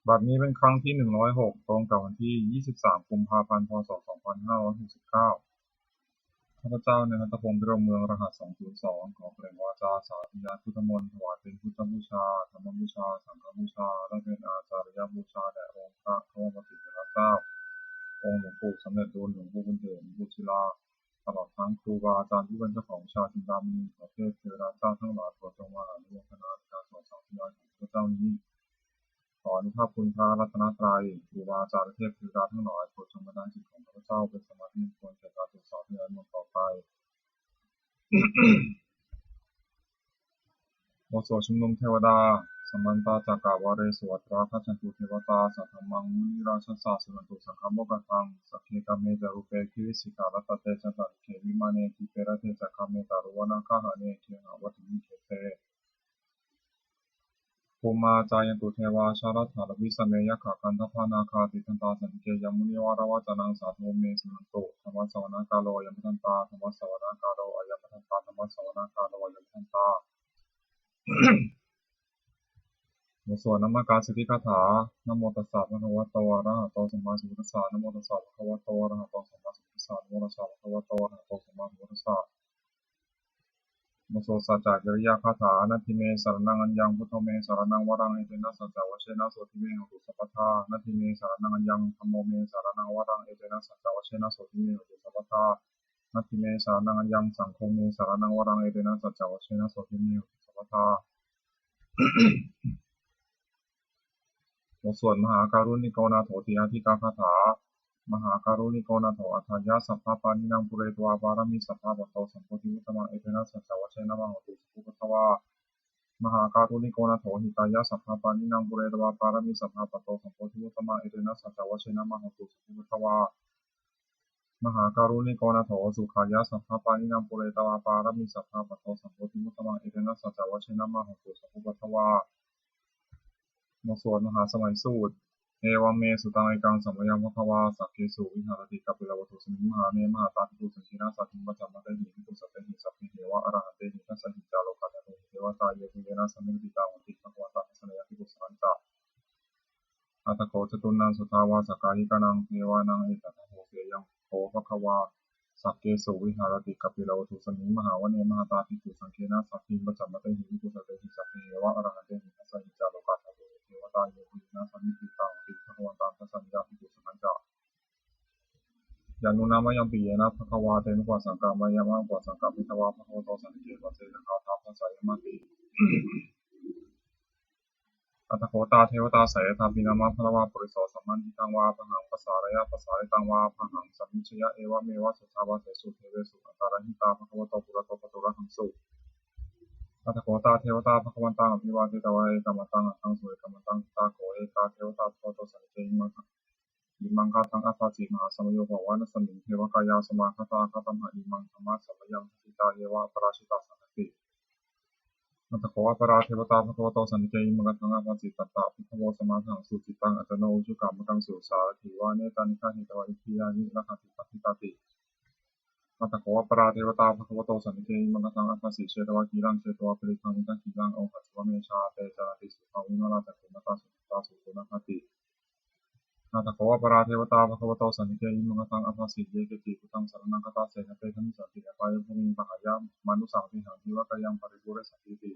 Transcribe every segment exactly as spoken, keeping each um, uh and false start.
บัดนี้เป็นครั้งที่ หนึ่งร้อยหก ตรงกับวันที่ ยี่สิบสาม กุมภาพันธ์ พ.ศ. สองพันห้าร้อยหกสิบเก้า ข้าพเจ้า นายณัฐพงษ์ พิรมเมือง รหัส สองศูนย์สอง ขอเปล่งวาจาสาธยายพุทธมนต์ ถวายเป็นพุทธบูชา ธรรมบูชา สังฆบูชา และเป็นอาจาริยบูชาแด่องค์พระควัมปติเถระเจ้า องค์หลวงปู่สำเร็จลุน หลวงปู่บุญเถิด หลวงปู่ศิลา ตลอดทั้งครูบาอาจารย์ผู้เป็นเจ้าของวิชาจินดามณี ขอเทพเทวดาเจ้าทั้งหลายโปรดจงมาอนุโมทนาในการสวดสาธยายของข้าพเจ้านี้ ขออานุภาพคุณพระรัตนตรัย ครูบาอาจารย์และเทพเทวดาทั้งหลายโปรดจงบันดาลจิตของข้าพเจ้าเป็นสมาธิควรแก่การสวดสาธยายมนต์ต่อไป บทสวดชุมนุมเทวดา Samantā cakkavāḷesu atrāgacchantu devatā, saddhammaṃ munirājassa suṇantu saggamokkhadaṃ. Sagge kāme ca rūpe girisikharataṭe cantalikkhe vimāne, dīpe raṭṭhe ca gāme taruvanagahane gehavatthumhi khette, bhummā cāyantu devā jalathalavisame yakkhagandhabbanāgā, tiṭṭhantā santike yaṃ munivaravacanaṃ sādhavo me suṇantu. Dhammassavanakālo ayambhadantā. Dhammassavanakālo ayambhadantā. Dhammassavanakālo ayambhadantā. บทสวดนมการสิทธิคาถา Namo tassa bhagavato arahato sammāsambuddhassa. Namo tassa bhagavato arahato sammāsambuddhassa. Namo tassa bhagavato arahato sammāsambuddhassa. บทสวดสัจจกิริยาคาถา Natthi me saraṇaṃ aññaṃ, buddho me saraṇaṃ varaṃ, etena saccavajjena sotthi me hotu sabbadā. Natthi me saraṇaṃ aññaṃ, dhammo me saraṇaṃ varaṃ, etena saccavajjena sotthi me hotu sabbadā. Natthi me saraṇaṃ aññaṃ, saṅgho me saraṇaṃ varaṃ, etena saccavajjena sotthi me hotu sabbadā. บทสวดมหาการุณิโกนาโถติอาทิกาคาถา Mahākāruṇiko nātho atthāya sabbapāṇinaṃ, pūretvā pāramī sabbā patto sambodhimuttamaṃ, etena saccavajjena mā hontu sabbupaddavā. Mahākāruṇiko nātho hitāya sabbapāṇinaṃ, pūretvā pāramī sabbā patto sambodhimuttamaṃ, etena saccavajjena mā hontu sabbupaddavā. Mahākāruṇiko nātho sukhāya sabbapāṇinaṃ, pūretvā pāramī sabbā patto sambodhimuttamaṃ, etena saccavajjena mā hontu sabbupaddavā. บทสวดมหาสมัยสูตร Evaṃ me sutaṃ. Ekaṃ samayaṃ bhagavā sakkesu viharati kapilavatthusmiṃ vihāre mahatā bhikkhusaṅghena saddhiṃ pañcamattehi bhikkhusatehi sabbeheva arahantehi. Dasahi ca lokadhātūhi devatā yebhuyyena sannipatitā honti bhagavantaṃ dassanāya bhikkhusaṅghañca. Atha kho catunnaṃ suddhāvāsakāyikānaṃ devānaṃ etadahosi: Ayaṃ kho bhagavā sakkesu viharati kapilavatthusmiṃ vihāre mahatā bhikkhusaṅghena saddhiṃ pañcamattehi bhikkhusatehi sabbeheva arahantehi. Dasahi ca lokadhātūhi devatā yebhuyyena sannipatitā honti bhagavantaṃ dassanāya bhikkhusaṅghañca. Yannūna mayampi yena bhagavā tenupasaṅkameyyāma, upasaṅkamitvā bhagavato santike paccekagāthā bhāseyyāmāti. Atha kho tā devatā seyyathāpi nāma balavā puriso sammiñjitaṃ vā bāhaṃ pasāreyya, pasāritaṃ vā bāhaṃ sammiñjeyya, evameva suddhāvāsesu devesu antarahitā bhagavato purato pāturahaṃsu. Atha kho tā devatā bhagavantaṃ abhivādetvā ekamantaṃ aṭṭhaṃsu. Ekamantaṃ ṭhitā kho ekā devatā bhagavato santike imaṃ gāthaṃ abhāsi: Mahāsamayo pavanasmiṃ, devakāyā samāgatā, āgatamha imaṃ dhammasamayaṃ, dassitā yeva aparājitasaṅghanti. Atha kho aparā devatā bhagavato santike imaṃ gāthaṃ abhāsi: Tatra bhikkhavo samādahaṃsu, cittaṃ attano ujukamakaṃsu, sārathīva nettāni gahetvā, indriyāni rakkhanti paṇḍitāti. Atha kho aparā devatā bhagavato santike imaṃ gāthaṃ abhāsi: Chetvā khīlaṃ chetvā palighaṃ, indakhīlaṃ ohaccamanejā, te caranti suddhā vimalā, cakkhumatā sudantā susunāgāti. Atha kho aparā devatā bhagavato santike imaṃ gāthaṃ abhāsi: Ye keci buddhaṃ saraṇaṃ gatāse, na te gamissanti apāyabhūmiṃ, pahāya mānusaṃ dehaṃ, devakāyaṃ paripūressantīti.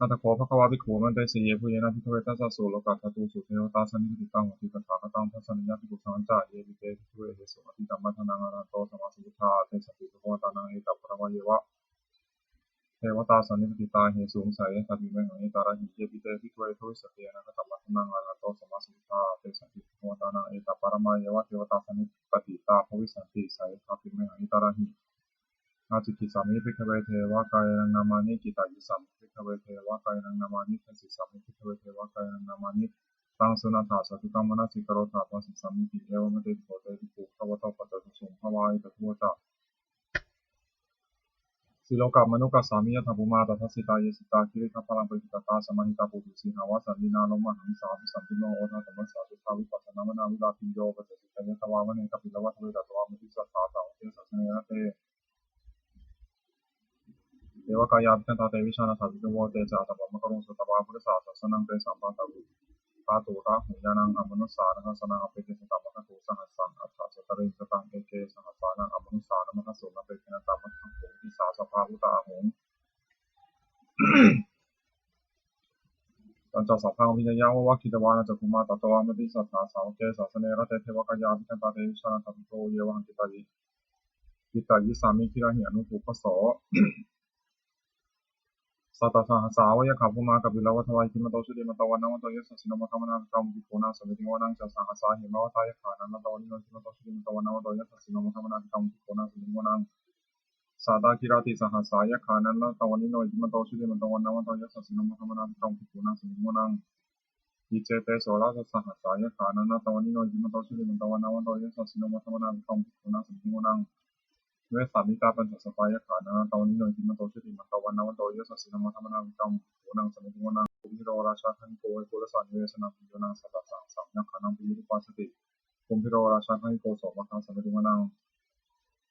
Atha kho bhagavā bhikkhū āmantesi: Yebhuyyena bhikkhave dasasu lokadhātūsu devatā sannipatitā honti tathāgataṃ dassanāya bhikkhusaṅghañca. Yepi te bhikkhave ahesuṃ atītamaddhānaṃ arahanto sammāsambuddhā, tesampi bhagavantānaṃ etaparamāyeva devatā sannipatitā ahesuṃ, seyyathāpi mayhaṃ etarahi. Yepi te bhikkhave bhavissanti anāgatamaddhānaṃ arahanto sammāsambuddhā, tesampi bhagavantānaṃ etaparamāyeva devatā sannipatitā bhavissanti, seyyathāpi mayhaṃ etarahi. Ācikkhissāmi bhikkhave devakāyānaṃ nāmāni, kittayissāmi bhikkhave devakāyānaṃ nāmāni, desissāmi bhikkhave devakāyānaṃ nāmāni, taṃ suṇātha sādhukaṃ manasikarotha bhāsissāmīti. Evaṃ bhanteti kho te bhikkhū bhagavato paccassosuṃ. Bhagavā etadavoca: Silokamanukassāmi, yattha bhummā tadassitā; ye sitā girigabbharaṃ, pahitattā samāhitā. Puthū sīhāva sallīnā, lomahaṃsābhisambhuno; odātamanasā suddhā, vippasannamanāvilā. Bhiyyo pañcasate ñatvā, vane kāpilavatthave; tato āmantayi satthā, sāvake sāsane rate. devakāyā abhikkantā, te vijānātha bhikkhavo. Te ca ātappamakaruṃ, sutvā buddhassa sāsanaṃ. Tesampāturahu ñāṇaṃ, amanussāna dassanaṃ. Appeke satamaddakkhuṃ, sahassaṃ atha sattariṃ. Sataṃ eke sahassānaṃ, amanussānamaddasuṃ. Appeke satamaddakkhuṃ, disā sabbā phuṭā ahuṃ. Tañca sabbaṃ abhiññāya, vavakkhitvāna cakkhumā. Tato āmantayi satthā, sāvake sāsane rate. Devakāyā abhikkantā, te vijānātha bhikkhavo. Ye vohaṃ kittayissāmi, girāhi anupubbaso. Sattasahassā va yakkhā, bhummā kāpilavatthavā. Iddhimanto jutimanto, vaṇṇavanto yasassino. Modamānā abhikkāmuṃ, bhikkhūnaṃ samitiṃ vanaṃ. Chasahassā hemavatā, yakkhā nānattavaṇṇino. Iddhimanto jutimanto, vaṇṇavanto yasassino. Modamānā abhikkāmuṃ, bhikkhūnaṃ samitiṃ vanaṃ. Sātāgirā tisahassā, yakkhā nānattavaṇṇino. Iddhimanto jutimanto, vaṇṇavanto yasassino. Modamānā abhikkāmuṃ, bhikkhūnaṃ samitiṃ vanaṃ. Iccete soḷasasahassā, yakkhā nānattavaṇṇino. Iddhimanto jutimanto, vaṇṇavanto yasassino. Modamānā abhikkāmuṃ, bhikkhūnaṃ samitiṃ vanaṃ. Vessāmittā pañcasatā, yakkhā nānattavaṇṇino. Iddhimanto jutimanto, vaṇṇavanto yasassino. Modamānā abhikkāmuṃ, bhikkhūnaṃ samitiṃ vanaṃ. Kumbhīro rājagahiko, vepullassa nivesanaṃ. Bhiyyo naṃ satasahassaṃ, yakkhānaṃ payirupāsati. Kumbhīro rājagahiko, somaghā samitiṃ vanaṃ.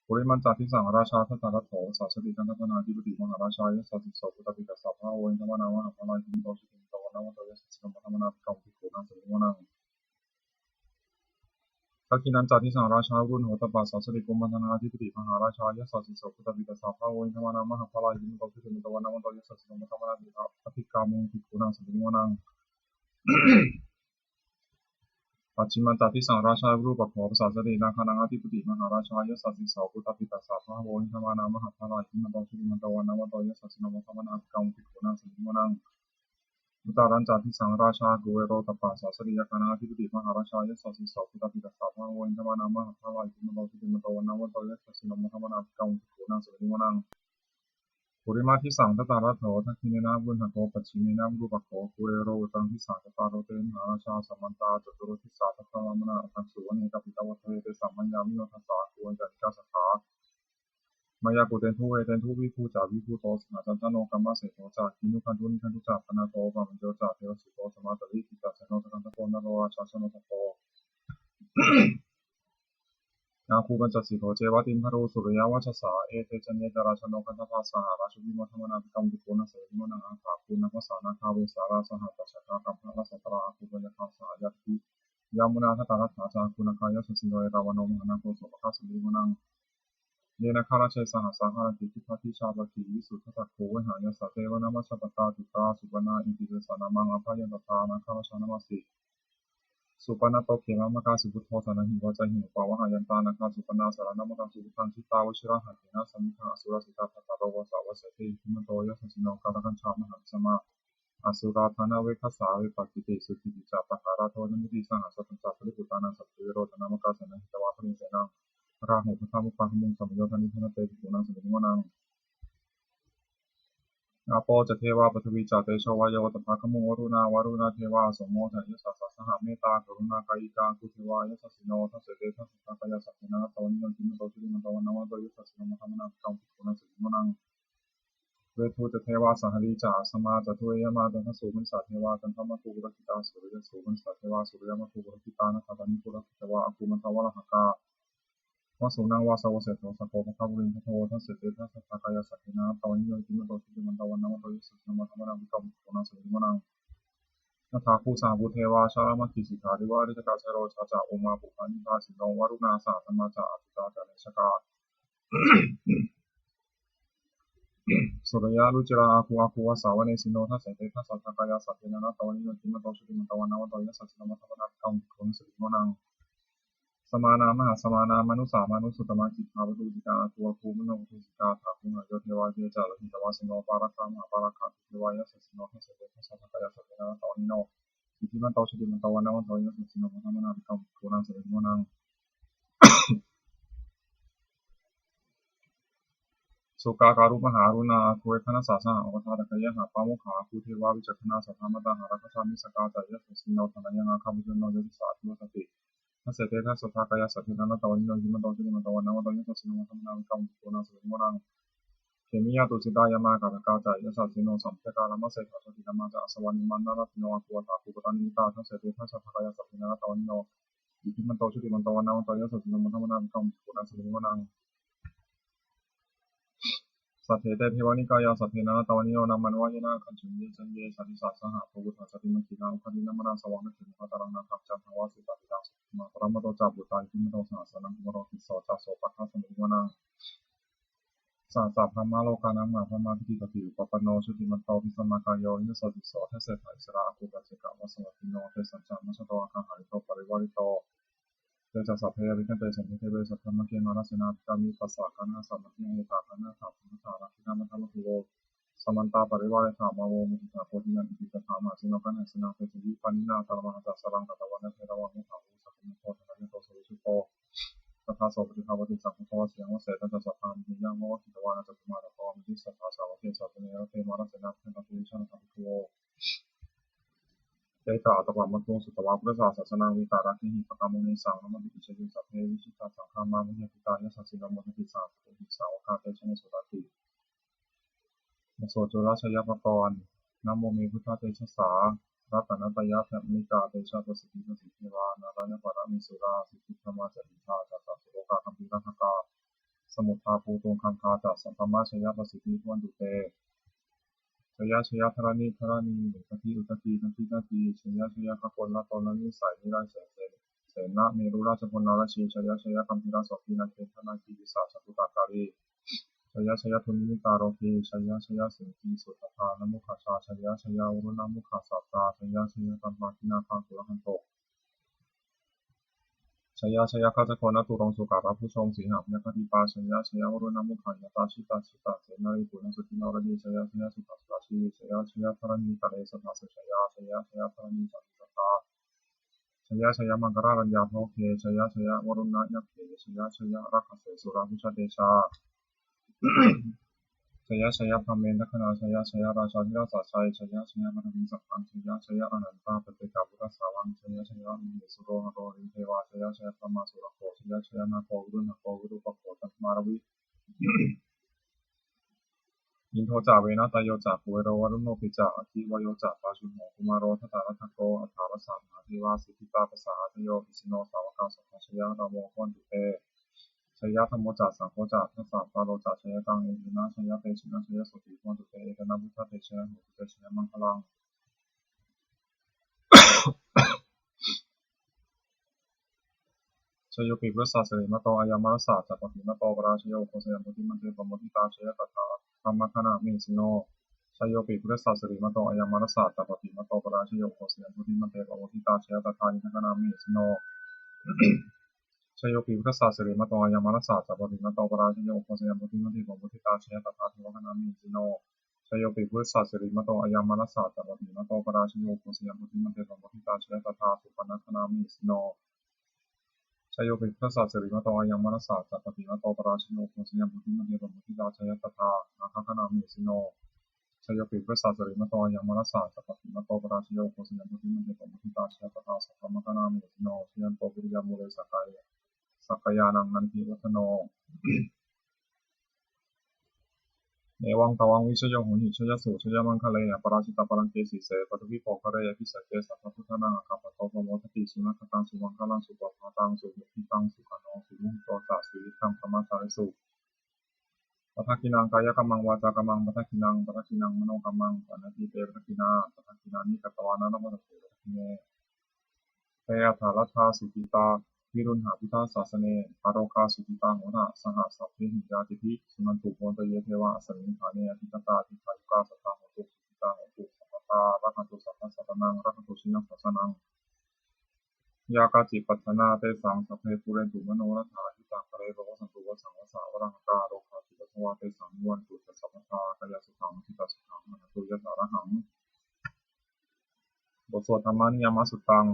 Purimañca disaṃ rājā, dhataraṭṭho pasāsati. Gandhabbānaṃ ādhipati, mahārājā yasassi so. Puttāpi tassa bahavo, indanāmā mahabbalā. Iddhimanto jutimanto, vaṇṇavanto yasassino. Modamānā abhikkāmuṃ, bhikkhūnaṃ samitiṃ vanaṃ. Dakkhiṇañca disaṃ rājā, virūḷho tappasāsati. Kumbhaṇḍānaṃ ādhipati, mahārājā yasassi so. Puttāpi tassa bahavo, indanāmā mahabbalā. Iddhimanto jutimanto, vaṇṇavanto yasassino. Modamānā abhikkāmuṃ, bhikkhūnaṃ samitiṃ vanaṃ. Pacchimañca disaṃ rājā, virūpakkho pasāsati. Nāgānaṃ ādhipati, mahārājā yasassi so. Puttāpi tassa bahavo, indanāmā mahabbalā. Iddhimanto jutimanto, vaṇṇavanto yasassino. Modamānā abhikkāmuṃ, bhikkhūnaṃ samitiṃ vanaṃ. Uttarañca disaṃ rājā, kuvero tappasāsati. Yakkhānaṃ ādhipati, mahārājā yasassi so. Puttāpi tassa bahavo, indanāmā mahabbalā. Iddhimanto jutimanto, vaṇṇavanto yasassino. Modamānā abhikkāmuṃ, bhikkhūnaṃ samitiṃ vanaṃ. Purimadisaṃ dhataraṭṭho, dakkhiṇena virūḷhako. Pacchimena virūpakkho, kuvero uttaraṃ disaṃ. Cattāro te mahārājā, samantā caturo disā. Daddallamānā aṭṭhaṃsu, vane kāpilavatthave. Tesaṃ māyāvino dāsā, āgū vañcanikā saṭhā. Māyā kuṭeṇḍu veṭeṇḍu, viṭū ca viṭuṭo saha. Candano kāmaseṭṭho ca, kinnughaṇḍu nighaṇḍu ca. Panādo opamañño ca, devasūto ca mātali. Cittaseno ca gandhabbo, naḷorājā janosabho. Āgū pañcasikho ceva, timbarū suriyavacchasā. Ete caññe ca rājāno, gandhabbā saha rājubhi. Modamānā abhikkāmuṃ, bhikkhūnaṃ samitiṃ vanaṃ. Athāgū nābhasā nāgā, vesālā saha tacchakā. Kambalassatarā āgū, pāyāgā saha ñātibhi. Yāmunā dhataraṭṭhā ca, āgū nāgā yasassino. Erāvaṇo mahānāgo, sopāga samitiṃ vanaṃ. Ye nāgarāje sahasā haranti, dibbā dijā pakkhi visuddhacakkhū. Vehāyasā te vanamajjhapattā, citrā supaṇṇā iti tesa nāmaṃ. Abhayantadā nāgarājānamāsi, supaṇṇato khemamakāsi buddho. Saṇhāhi vācāhi upavhayantā, nāgā supaṇṇā saraṇamakaṃsu buddhaṃ. Jitā vajirahatthena, samuddaṃ asurā sitā. Bhātaro vāsavassete, iddhimanto yasassino. Kālakañjā mahābhismā, asurā dānaveghasā. Vepacitti sucitti ca, pahārādo namucī saha. Satañca baliputtānaṃ, samuddaṃ verocanāmakā. Sannayhitvā baliṃ senaṃ, rāhubhaddamupāgamuṃ. Samayodāni bhaddante, bhikkhūnaṃ samitiṃ vanaṃ. Āpo ca devā paṭhavī ca, tejo vāyo tadāgamuṃ. Varuṇā vāruṇā devā, aso hosā yasasā saha. Mettākaruṇākāyikā, āgū devā yasassino. Dasete dasadhā kāyā, saṭṭhānaṃ ānantavaṇṇino. Iddhimanto jutimanto, vaṇṇavanto yasassino. Modamānā abhikkāmuṃ, bhikkhūnaṃ samitiṃ vanaṃ. Veṇḍū ca devā sahalī ca, asamā ca duve yamā. Candassūpanisā devā, candamāgū purakkhitā. Suriyassūpanisā devā, suriyamāgū purakkhitā. Nakkhattāni purakkhitvā, āgū mandavalāhakā. Vasūnaṃ vāsavo seṭṭho, sakkopāga purindado. Dasete dasadhā kāyā, saṭṭhānaṃ ānantavaṇṇino. Iddhimanto jutimanto, vaṇṇavanto yasassino. Modamānā abhikkāmuṃ, bhikkhūnaṃ samitiṃ vanaṃ. Athāgū sahabhū devā, jalamaggisikhāriva. Ariṭṭhakā ca rojā ca, ummāpupphanibhāsino. Varuṇā sahadhammā ca, accutā ca anejakā. Sūleyyarucirā āgū, āgū vāsavanesino. Dasete dasadhā kāyā, saṭṭhānaṃ ānantavaṇṇino. Iddhimanto jutimanto, vaṇṇavanto yasassino. Modamānā abhikkāmuṃ, bhikkhūnaṃ samitiṃ vanaṃ. Samānā mahāsamānā, mānusā mānusuttamā. Khiḍḍāpadūsikā āgū, āgū manopadūsikā. Athāgū harayo devā, ye ca lohitavāsino. Pāragā mahāpāragā, āgū devā yasassino. Dasete dasadhā kāyā, saṭṭhānaṃ ānantavaṇṇino. Iddhimanto jutimanto, vaṇṇavanto yasassino. Modamānā abhikkāmuṃ, bhikkhūnaṃ samitiṃ vanaṃ. Sukkā karumhā aruṇā, āgū veghanasā saha. Odātagayhā pāmokkhā, āgū devā vicakkhaṇā. Sadāmattā hāragajā, missakā ca yasassino. Thanayaṃ āgā pajjunno, yo disā abhivassati. Dasete dasadhā kāyā, saṭṭhānaṃ ānantavaṇṇino. Iddhimanto jutimanto, vaṇṇavanto yasassino. Modamānā abhikkāmuṃ, bhikkhūnaṃ samitiṃ vanaṃ. Khemiyā tusitā yāmā, kaṭṭhakā ca yasassino. Sābhayantakā lāmaseṭṭhā, jotināmā ca āsavā. Nimmānaratino āgū, athāgū paranimmitā. Dasete dasadhā kāyā, saṭṭhānaṃ ānantavaṇṇino. Iddhimanto jutimanto, vaṇṇavanto yasassino. Modamānā abhikkāmuṃ, bhikkhūnaṃ samitiṃ vanaṃ. Saṭṭhete devanikāyā saṭṭhe nānattavaṇṇino, nāmanvayena āgañchuṃ ye caññe sadisā saha. Pavutthajātimakkhīlaṃ oghatiṇṇamanāsavaṃ, dakkhemoghataraṃ nāgaṃ candaṃva supaṇṇitaṃ. Subrahmā paramatto ca puttā iddhimato saha, sanaṅkumāro tisso ca sopāga samitiṃ vanaṃ. Sahassabrahmalokānaṃ mahābrahmābhitiṭṭhati, upapanno jutimanto bhismākāyo indaso kiso. Dasettha issarā āgū paccekavasavattino, tesañca majjhato āga hārito parivārito. Te ca sabbe abhikkante saṭṭhe deve sabrahmake, mārasenā abhikkāmi passa akanāsappaṃ. Etha gaṇhatha bandhatha rāgena bandhamatthu vo, samantā parivāretha mā vo muñcittha. Bodhimaṇḍe iti tattha mahāseno, kaṇhasenaṃ tejavā pāṇinā talamāhacca, saraṃ katvāna bheravaṃ yathā pāvussako megho, thanayanto savijjuko. Tadā so paccudāvatti saṅkuddho asayaṃvase, tañca sabbaṃ abhiññāya vavakkhitvāna cakkhumā, tato āmantayi satthā sāvake sāsane rate. Mārasenā abhikkantā te vijānātha bhikkhavo, te ca ātappamakaruṃ sutvā buddhassa sāsanaṃ, vītarāgehi pakkāmuṃ nesaṃ lomampi iñjayuṃ. Sabbe vijitasaṅgāmā bhayātītā yasassino, modanti saha bhūtehi sāvakā te janesutāti. Daso cūḷā jaya pakkāmuṃ, namo me buddhatejasā. Ratanattayadhammikā te ca pasīdhitāti devā, nārāyaparamesurā siddhibrahmā ca indā ca catulokā gambhīrakkhakā, samuddā bhūtuṅgaṅgā ca sabrahmajayapasiddhi bhavantu te. Jaya jaya dharaṇi dharaṇī udadhi udadhī nadi nadī, jaya jaya gaganalatanalanisaya nirayasena merurājabala narajī, jaya jaya gambhīrasombhī nāgendanāgī pisācabhūtakālī, jaya jaya dunnimittarogī, jaya jaya siṅgīsuddhadānamukhajā, jaya jaya varuṇamukhasātrā, jaya jaya dāvaggicakkamasuragantho, jaya jaya gajagannaturaṅga sukarabhujaṅga sīhabyagghadīpā, jaya jaya varuṇamukhayātrā jita jita senārī puna suddhi noradī, jaya jaya sukhā sukhā jīvī, jaya jaya dharaṇītale sadā sujayā, jaya jaya dharaṇī sāntī sadā, jaya jaya maṅkararājayakkhe, jaya jaya varuṇayakkhe, jaya jaya rakkhase surabhujatejā, jaya jaya brahmendagaṇā, jaya jaya rājādhirājasājjaya, jaya jaya paṭhaviṃ sabbaṃ, jaya jaya anantapaccekabuddhasāvaṃ, jaya jaya mahesuro haro harindevā, jaya jaya brahmā surakkho, jaya jaya nāgo viruḷhako virūpakkho candimā ravi, indo ca venateyyo ca kuvero varuṇopi ca, aggi vāyo ca pājuṇho kumāro dhataraṭṭhako, aṭṭhārasa mahādevā siddhitāpasaādayo, isino sāvakā sabbā jaya rāmo bhavantu te. Jaya dhammo ca saṅgho ca dasapālo ca jayakaṃ, etena jayatejena jayasotthī bhavantu te. Etena buddhatejena hotu te jayamaṅgalaṃ. Jayopi buddhassa sirīmato ayaṃ mārassa ca pāpimato parājayo, ugghosayaṃ bodhimaṇḍe pamoditā jaya tadā brahmagaṇā mahesino. Jayopi buddhassa sirīmato ayaṃ mārassa ca pāpimato parājayo, ugghosayaṃ bodhimaṇḍe pamoditā jaya tadā indagaṇā mahesino. Jayopi buddhassa sirīmato ayaṃ mārassa ca pāpimato parājayo, ugghosayaṃ bodhimaṇḍe pamoditā jaya tadā devagaṇā mahesino. Jayopi buddhassa sirīmato ayaṃ mārassa ca pāpimato parājayo, ugghosayaṃ bodhimaṇḍe pamoditā jaya tadā supaṇṇagaṇā mahesino. Jayopi buddhassa sirīmato ayaṃ mārassa ca pāpimato parājayo, ugghosayaṃ bodhimaṇḍe pamoditā jaya tadā nāgagaṇā mahesino. Jayopi buddhassa sirīmato ayaṃ mārassa ca pāpimato parājayo, ugghosayaṃ bodhimaṇḍe pamoditā jaya tadā sabrahmagaṇā mahesino. Jayanto bodhiyā mūle sakyānaṃ nandivaḍḍhano, evaṃ tvaṃ vijayo hohi jayassu jayamaṅgale, aparājitapallaṅke sīse paṭhavipokkhare abhiseke sabbabuddhānaṃ aggappatto pamodati. Sunakkhattaṃ sumaṅgalaṃ supabhātaṃ suhuṭṭhitaṃ sukhaṇo sumuhutto ca suyiṭṭhaṃ brahmacārisu. Padakkhiṇaṃ kāyakammaṃ vācākammaṃ padakkhiṇaṃ padakkhiṇaṃ manokammaṃ paṇidhī te padakkhiṇā. Padakkhiṇāni katvāna labhantatthe padakkhiṇe. Te atthaladdhā sukhitā viruḷhā buddhasāsane, arogā sukhitā hotha saha sabbehi ñātibhi. Suṇantu bhonto ye devā asmiṃ ṭhāne adhigatā dīghāyukā sadā hontu, sukhitā hontu sabbadā, rakkhantu sabbasattānaṃ, rakkhantu jinasāsanaṃ. Yā kāci patthanā tesaṃ sabbe pūrentu manorathā, yuttakāle pavassantu vassaṃ vassā valāhakā, rogā cupaddavā tesaṃ muccantu ca sabbadā, kāyasukhaṃ cittisukhaṃ arahantu yathārahaṃ. บทสวด Dhammaniyāmasuttaṃ.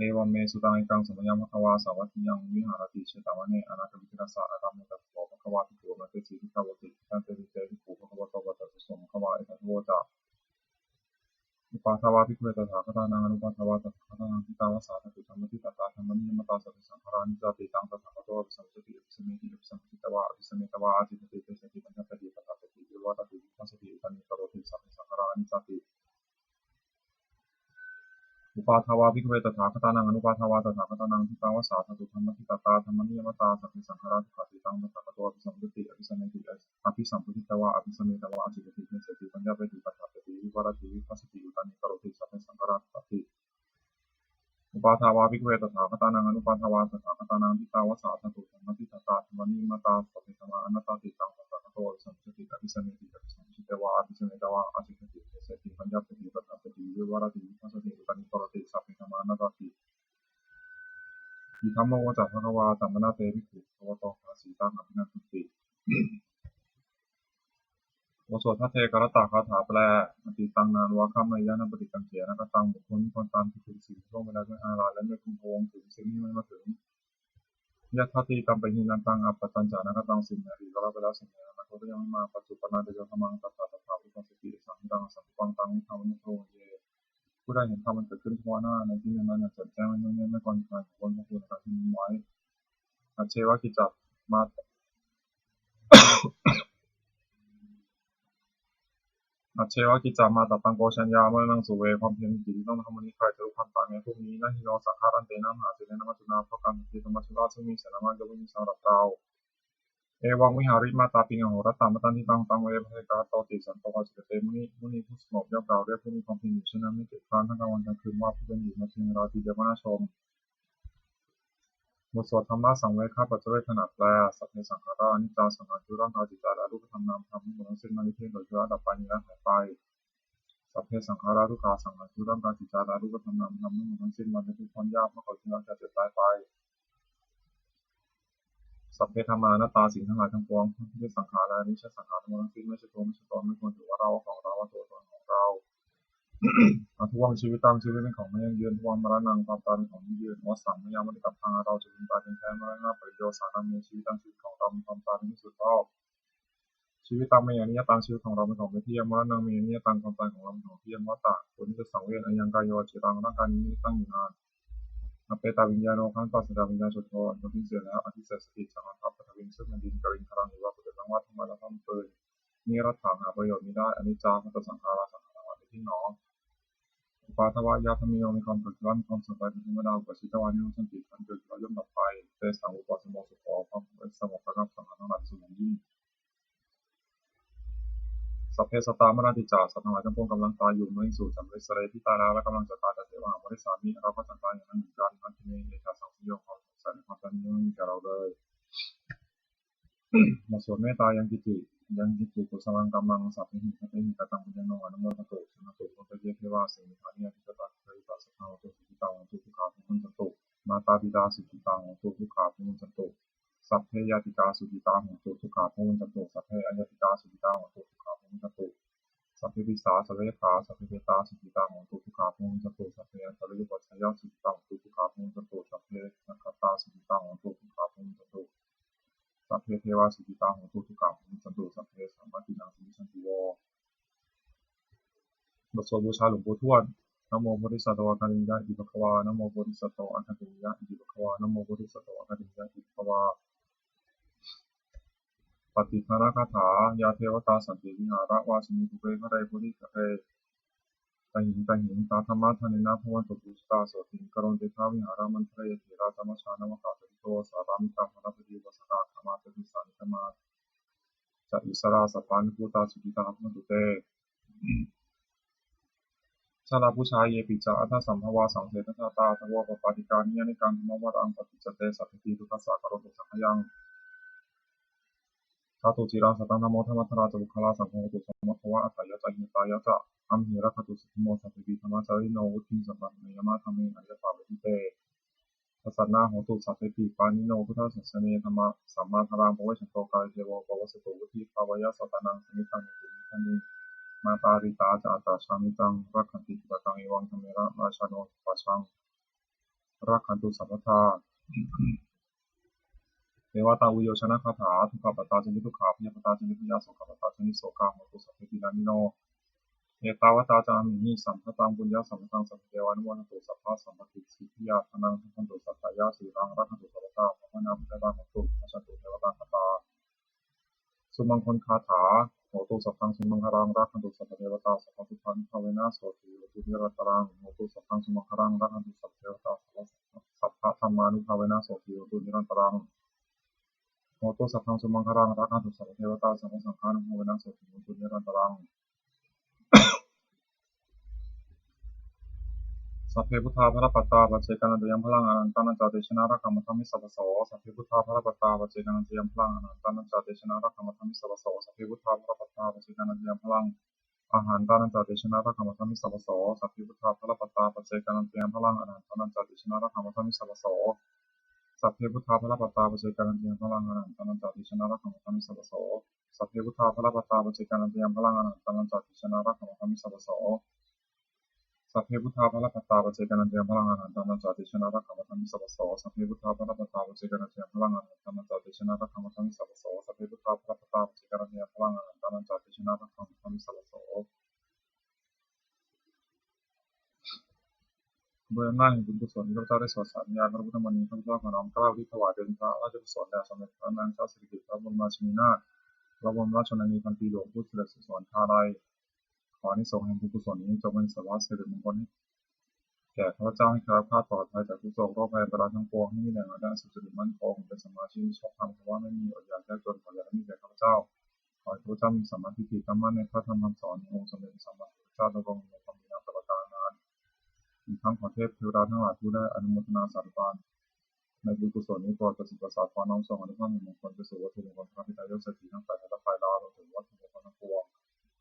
Evaṃ me sutaṃ. Ekaṃ samayaṃ bhagavā sāvatthiyaṃ viharati jetavane anāthapiṇḍikassa ārāme. Tatra kho bhagavā bhikkhū āmantesi bhikkhavoti. Bhadanteti te bhikkhū bhagavato paccassosuṃ. Bhagavā etadavoca. Uppādā vā bhikkhave tathāgatānaṃ anuppādā vā tathāgatānaṃ, ṭhitā va sā dhātu dhammaṭṭhitatā dhammaniyāmatā sabbe saṅkhārā aniccāti. Taṃ tathāgato abhisambujjhati abhisameti, abhisambujjhitvā abhisametvā ācikkhati deseti pañcasati paṭṭhapeti devavadati bhāseti uttānīkaroti: sabbe saṅkhārā aniccāti. Uppādā vā bhikkhave tathāgatānaṃ anuppādā vā tathāgatānaṃ, ṭhitā va sā dhātu dhammaṭṭhitatā dhammaniyāmatā sabbe saṅkhārā dukkhāti. Taṃ tathāgato abhisambujjhati abhisameti, abhi sambujjhitvā abhisametvā ācikkhati deseti paññapeti paṭṭhapeti vivarati vipassati uttānīkaroti sabbe saṅkhārā dukkhatā. Uppādā vā bhikkhave tathāgatānaṃ anuppādā vā tathāgatānaṃ ṭhitāva sā dhātu dhammaṭṭhitatā dhammanippattā sabbe dhammā anattāti. Taṃ tathāgato abhisambujjhati abhisameti abhisambujjhitvā abhisametvā ācikkhati deseti paññapeti paṭṭhapeti vivarati vipassati uttānīkaroti sabbe dhammā anattāti. Idamavoca bhagavā. Samaṇā te bhikkhū bhagavato bhāsitaṃ abhinandunti. บทสวดภัทเทกรัตตคาถาแปล Atītaṃ nānvāgameyya nappaṭikaṅkhe anāgataṃ. บุคคลไม่ควรตามคิดถึงสิ่งที่ล่วงไปแล้วด้วยอาลัย และไม่พึงพะวงถึงสิ่งที่ยังไม่มาถึง Yadatītampahīnantaṃ appattañca anāgataṃ. สิ่งในอดีตก็ละไปแล้ว สิ่งในอนาคตก็ยังไม่มา Paccuppannañca yo dhammaṃ tattha tattha vipassati asaṃhiraṃ asaṅkuppaṃ taṃ viddhā manussaro manussayugaye. ผู้ใดเห็นธรรมอันเกิดขึ้นเฉพาะหน้าในที่นั้นๆ อย่างแจ่มแจ้งไม่ง่อนแง่น ไม่คลอนแคลน ควรพอกพูนอาการที่มุ่งไว้ Ajjeva kiccamātappaṃ Ajjeva kiccamātappaṃ ko jaññā maraṇaṃ suve. ความเพียรเป็นกิจที่ต้องทำวันนี้ ใครจะรู้ความตายแม้พรุ่งนี้ Na hi no saṅgarantena mahāsenena maccunā. เพราะการผัดเพี้ยนของมัจจุราชซึ่งมีเสนามากย่อมไม่มีสำหรับเรา Evaṃ vihārimātāpiṃ ahorattamatanditaṃ taṃ ve bhaddekarattoti santo ācikkhate muni. มุนีผู้สงบย่อมกล่าวเรียกผู้มีความเพียรอยู่เช่นนั้นไม่เกียจคร้านทั้งกลางวันกลางคืนว่าผู้เป็นอยู่ในเพียงราตรีเดียวก็น่าชม บทสวดธรรมสังเวคปัจจเวกขณะแปล Sabbe saṅkhārā aniccā. สังขารคือร่างกายจิตใจและรูปธรรมนามธรรมทั้งหมดทั้งสิ้นมันไม่เที่ยง เกิดขึ้นแล้วดับไป มีแล้วหายไป Sabbe saṅkhārā dukkhā. สังขารคือร่างกายจิตใจและรูปธรรมนามธรรมทั้งหมดทั้งสิ้นมันเป็นทุกข์ทนยาก เพราะเกิดขึ้นแล้วแก่เจ็บตายไป Sabbe dhammā anattā. สิ่งทั้งหลายทั้งปวงทั้งที่เป็นสังขารและไม่ใช่สังขารทั้งหมดทั้งสิ้นไม่ใช่ตัวไม่ใช่ตน ไม่ควรถือว่าเราว่าของเราว่าตัวตนของเรา Adhuvaṃ jīvitaṃ. ชีวิตเป็นของไม่ยั่งยืน Dhuvaṃ maraṇaṃ. ความตายเป็นของยั่งยืน Avassaṃ mayā maritabbaṃ. เราจะพึงตายเป็นแท้ Maraṇapariyosānaṃ me jīvitaṃ. ชีวิตของเรามีความตายเป็นที่สุดรอบ Jīvitaṃ me aniyataṃ. ชีวิตของเราเป็นของไม่เที่ยง Maraṇaṃ me aniyataṃ. ความตายของเราเป็นของเที่ยง Vata. ควรที่จะสังเวช Ayaṃ kāyo aciraṃ. ร่างกายนี้ไม่ได้ตั้งอยู่นาน Apetaviññāṇo. ครั้นปราศจากวิญญาณ Chuḍḍho. อันเขาทิ้งเสียแล้ว Adhisessati. จักนอนทับ Paṭhaviṃ. ซึ่งแผ่นดิน Kaliṅgaraṃ. Iva. ประดุจดังว่า Tamattha. เพื่อ Niratthaṃ. หาประโยชน์มิได้ Aniccā. พัตตาสังขาร สังขารทั้งหลายไม่เที่ยงหนอ Uppādavayadhammino. มีความเกิดขึ้นแล้วมีความเสื่อมไปเป็นธรรมดา Uppajjitvā nirujjhanti. ครั้นเกิดขึ้นแล้วย่อมดับไป Tesaṃ vūpasamo sukho. ความสงบระงับสังขารทั้งหลายเป็นสุขอย่างยิ่ง Sabbe sattā maranti ca. สัตว์ทั้งหลายทั้งปวงกำลังตายอยู่ Mariṃsu ca marissare. ที่ตายแล้วและกำลังจะตาย Tathevāhaṃ marissāmi. เราก็จักตายอย่างนั้นเหมือนกัน Natthi me ettha saṃsayo. ความสงสัยในความตายนี้ไม่มีแก่เราเลย บทสวดเมตตา Yaṃ kiñci, yaṃ kiñci kusalaṃ kammaṃ sabbehi katehi kataṃ puññaṃ no anumodantu, suṇantu bhonto ye devā, asmiṃ ṭhāne adhigatā, sukhī attāsattā hontu, sukhitā hontu, dukkhā pamuñcantu. Mātāpitā sukhitā hontu, dukkhā pamuñcantu. Sabbe ñātikā sukhitā hontu, dukkhā pamuñcantu. Sabbe aññātikā sukhitā hontu, dukkhā pamuñcantu. Sabbe pisā, sabbe yakkhā, sabbe petā sukhitā hontu, dukkhā pamuñcantu. Sabbe antariyopajjhāyā sukhitā hontu, dukkhā pamuñcantu. Sabbe nakkhattā sukhitā hontu, dukkhā pamuñcantu. Sabbe devā sukhitā hontu, dukkhā pamuñcantu. Sabbe sampattīnaṃ samijjhantu vo. บทสวดบูชาหลวงปู่ทวด Namo bodhisatto āgantiṃ yā iti bhagavā. Namo bodhisatto āgantiṃ yā iti bhagavā. Namo bodhisatto āgantiṃ yā iti bhagavā. Pattidānagāthā. Yā devatā santi vihāravāsinī, thūpe ghare bodhighare tahiṃ tahiṃ, tā dhammadānena bhavantu pūjitā, sotthiṃ karontedha vihāramaṇḍale. Therā ca majjhā navakā ca bhikkhavo, sārāmikā dānapatī upāsakā, gāmā ca desā nigamā ca issarā, sappāṇabhūtā sukhitā bhavantu te. Jalābujā yepi ca aṇḍasambhavā, saṃsedajātā athavopapātikā, niyyānikaṃ dhammavaraṃ paṭicca te, sabbepi dukkhassa karontu saṅkhayaṃ. Ṭhātu ciraṃ sataṃ dhammo, dhammaddharā ca puggalā, saṅgho hotu samaggo va, atthāya ca hitāya ca. Amhe rakkhatu saddhammo, sabbepi dhammacārino, vuḍḍhiṃ sampāpuṇeyyāma, dhamme ariyappavedite. Pasannā hontu sabbepi, pāṇino buddhasāsane, sammā dhāraṃ pavecchanto, kāle devo pavassatu, vuḍḍhibhāvāya sattānaṃ, samiddhaṃ hotu medaniṃ. Mātā pitā ca atrajaṃ, niccaṃ rakkhanti puttakaṃ, evaṃ dhammena rājāno, pajaṃ rakkhantu sabbadā. Devatāuyyojanagāthā. Dukkhappattā ca niddukkhā, bhayappattā ca nibbhayā, sokappattā ca nissokā, hontu sabbepi pāṇino. Ettāvatā ca amhehi, sambhataṃ puññasampadaṃ, sabbe devānumodantu, sabbasampattisiddhiyā. Dhanaṃ dadantu saddhāya, sīlaṃ rakkhantu sabbadā, bhāvanābhiratā hontu, gacchantu devatāgatā. Sumaṅgalagāthā. Hotu sabbaṃ sumaṅgalaṃ, rakkhantu sabbadevatā, sabbasabthānubhāvena, sotthī hontu nirantaraṃ. Hotu sabbaṃ sumaṅgalaṃ, rakkhantu sabbadevatā, sabba- sabbadhammānubhāvena, sotthī hontu nirantaraṃ. Hotu sabbaṃ sumaṅgalaṃ, rakkhantu sabbadevatā, sabbasaṅghānubhāvena sotthī hontu nirantaraṃ. Sabbe buddhā balappattā paccekānañca yaṃ balaṃ, arahantānañca tejena rakkhaṃ bandhāmi sabbaso. Sabbe buddhā balappattā paccekānañca yaṃ balaṃ, arahantānañca tejena rakkhaṃ bandhāmi sabbaso. Sabbe buddhā balappattā paccekānañca yaṃ balaṃ, arahantānañca tejena rakkhaṃ bandhāmi sabbaso. Sabbe buddhā balappattā paccekānañca yaṃ balaṃ, arahantānañca tejena rakkhaṃ bandhāmi sabbaso. Sabbe buddhā balappattā paccekānañca yaṃ balaṃ, arahantānañca tejena rakkhaṃ bandhāmi sabbaso. Sabbe buddhā balappattā paccekānañca yaṃ balaṃ, arahantānañca tejena rakkhaṃ bandhāmi sabbaso. Sabbe buddhā balappattā paccekānañca yaṃ balaṃ, arahantānañca tejena rakkhaṃ bandhāmi sabbaso. Sabbe buddhā balappattā paccekānañca yaṃ balaṃ, arahantānañca tejena rakkhaṃ bandhāmi sabbaso. Sabbe buddhā balappattā paccekānañca yaṃ balaṃ, arahantānañca tejena rakkhaṃ bandhāmi sabbaso. ด้วยอำนาจแห่งบุญกุศลที่ข้าพเจ้าได้สวดสาธยายพระพุทธมนต์นี้ ข้าพเจ้าขอน้อมเกล้าอุทิศถวายเป็นพระราชกุศลแด่สมเด็จพระนางเจ้าสิริกิติ์ พระบรมราชินีนาถ พระบรมราชชนนีพันปีหลวง ผู้เสด็จสู่สวรรคาลัย ขออานิสงส์แห่งบุญกุศลนี้จงเป็นสารณะสิริมงคลให้แก่ข้าพเจ้า ให้แคล้วคลาดปลอดภัยจากทุกข์โศกโรคภัยอันตรายทั้งปวง ให้มีแหล่งรายได้สุจริตมั่นคง เป็นสัมมาอาชีพที่ชอบธรรม คำว่าไม่มีอดอยากยากจนขออย่าได้มีแก่ข้าพเจ้า ขอให้ข้าพเจ้ามีสัมมาทิฏฐิตั้งมั่นในพระธรรมคำสอนขององค์สมเด็จพระสัมมาสัมพุทธเจ้า ดำรงอยู่ในความดีงามตลอดกาลนาน อีกทั้งขอเทพเทวดาทั้งหลายผู้ได้อนุโมทนาสาธุการในบุญกุศลนี้โปรดประสิทธิ์ประสาทพร น้อมส่งอานุภาพแห่งมงคลไปสู่วัตถุมงคลพระพิไทยยศเศรษฐีทั้งฝ่ายไทยและฝ่ายลาว รวมถึงวัตถุมงคลทั้งปวง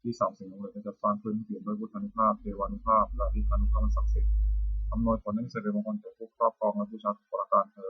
ที่สามสิ่งทั้งหลายได้จัดสร้างขึ้น ให้เปี่ยมด้วยพุทธานุภาพ เทวานุภาพ และฤทธานุภาพอันศักดิ์สิทธิ์ อำนวยผลให้เป็นสิริมงคลแก่ผู้ครอบครองและบูชาทุกประการเทอ